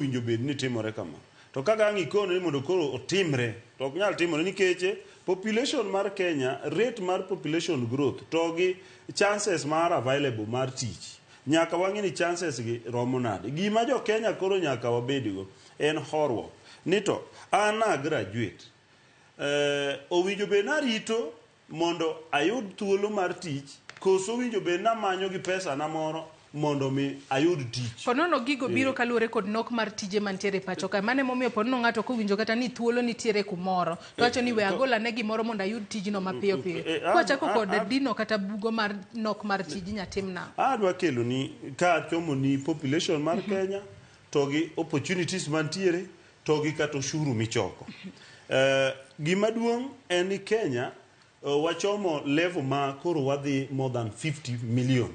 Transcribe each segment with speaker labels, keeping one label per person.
Speaker 1: Owinjo bed ni timore kama. To kaka ang' ikone ni mondo koro otimre, to ok nyal timore nikech population mar Kenya, rate mar population growth to gi chances mar available mar tich, nyaka wang'e ni chances gi romo nade. Gima jo Kenya koro nyaka wabedgo en horuok ni to an a graduate, owinjo bed ni arito mondo ayud thuolo mar tich koso owinjo bed ni amanyo gi pesa na moro mondo mi ayud tich.
Speaker 2: Ponono gigo biro kaluwore kod nok mar tije mantiere e pacho ka. Mano emomiyo ponono ng'ato kowinjo kata ni thuolo nitiere kumoro, to wacho ni we agol ane gimoro mondo ayud tijno mapiyo piyo. Kwachako kod dino kata bugo mar nok mar tij inya tim nang'o?
Speaker 1: Adwa kelo ni ka achomo ni population mar Kenya to gi opportunities mantiere to gi kata ushuru michoko. Gima duong' en ni Kenya wachomo level ma koro wadhi more than 50 million.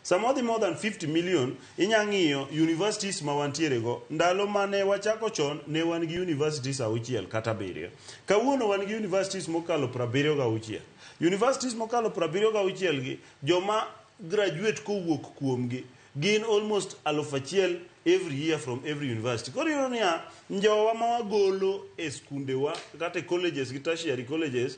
Speaker 1: Sama wadhi more than 50 million, inya ng'iyo universities ma wantiere go. Ndalo mane wachako chon, ne wan gi universities 6 kata 7. Kawuono wan gi universities mokalo 76. Universities mokalo 76 gi, joma graduate kowuok kuomgi, gin almost 1000 every year from every university. Koro iyudo niya, njowa ma wagolo e skundewa kata e colleges gi tertiary colleges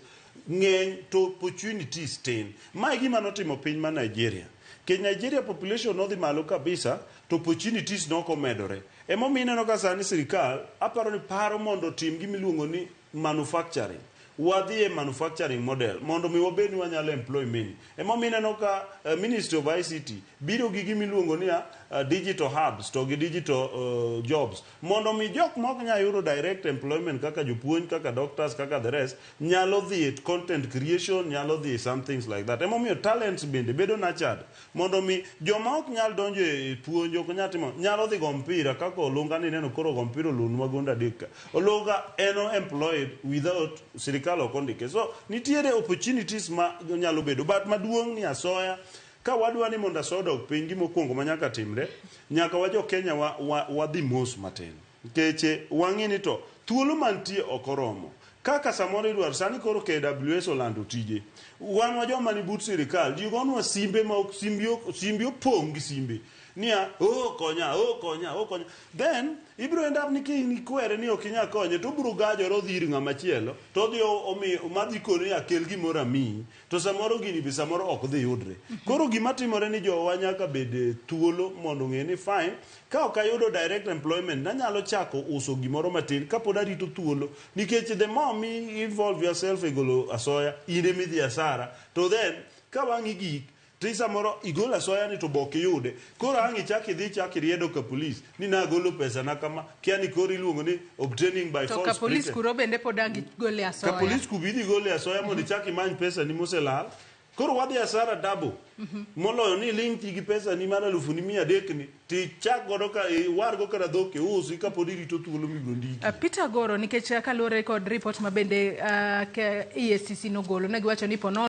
Speaker 1: ng'eny to opportunities tin. Ma e gima notimo piny ma Nigeria. Nikech Nigeria population nodhi malo kabisa to opportunities nok omedore. Emomiyo ineno ka sani sirikal aparo ni paro mondo otim gima iluongo ni manufacturing. Wadhi e manufacturing model mondo mi wabed ni wanyalo employ many. Emomiyo ineno ka Ministry of ICT biro gi gima iluongo ni digital hubs to gi digital jobs mondo mi jok ma ok nyal yudo direct employment kaka jopuonj, kaka doctors, kaka the rest nyalo dhi e content creation, nyalo dhi e some things like that. Emomiyo talents bende bedo nurtured mondo mi joma ok nyal donjo e puonj, ok nyal timo, nyalo dhi go mpira kaka Olunga ni ineno koro go mpira olonwa gonde adek ka. Olunga en employed without sirikal ok ondike. So nitiere opportunities ma nyalo bedo but maduong' ni asoya ka wadwa ni mondo asoya odog piny, gima okuongo ma nyaka timre, nyaka wa jo Kenya wadhi mos matin. Nikech wang'i ni to thuolo mantie ok oromo. Kaka samoro idwaro, sani koro KWS olando tije. Wan wa joma ni but sirikal, ji gonwa simbe ma ok, simbi opong' gi simbe. Niya, oh konya, oh konya, oh konya. Then, ibiro end up ni ka ikwere ni ok inyal konye, to obiro gajore odhi ir ng'ama chielo, to odhi omi, madhi koni ni akel gimoro amiyi. To samoro gini be samoro ok dhi yudre. Koro gima timore ni jowa nyaka bed thuolo mondo ong'e ni fine, ka ok ayudo direct employment, nanyalo chako uso gimoro matin kapod arito thuolo. Nikech the more mi involve yourself e golo asoya, in ema idhi asara. To then, ka wang'i gik, to samoro igolo asoya ni to bok iyude. Koro ang' ichak idhi ichak iriedo ka polis ni nagolo pesa na kama, kia ni koro iluongo ni obtaining by
Speaker 2: To
Speaker 1: false
Speaker 2: ka polis
Speaker 1: pretense.
Speaker 2: kuro bende pod ang' igole asoya.
Speaker 1: Ka polis kubi idhi gole asoya mondo ichak imany pesa ni moselal. Koro wadhi asara double. Moloyo ni iling' ti gi pesa ni mar 300,000 ni, tichak godo ka iwar go kata dhok iusi kapod irito thuolo mibiro ndiki.
Speaker 2: Peter Goro, nikech kaluwore kod report ma bende EACC nogolo, ne giwacho ni ponono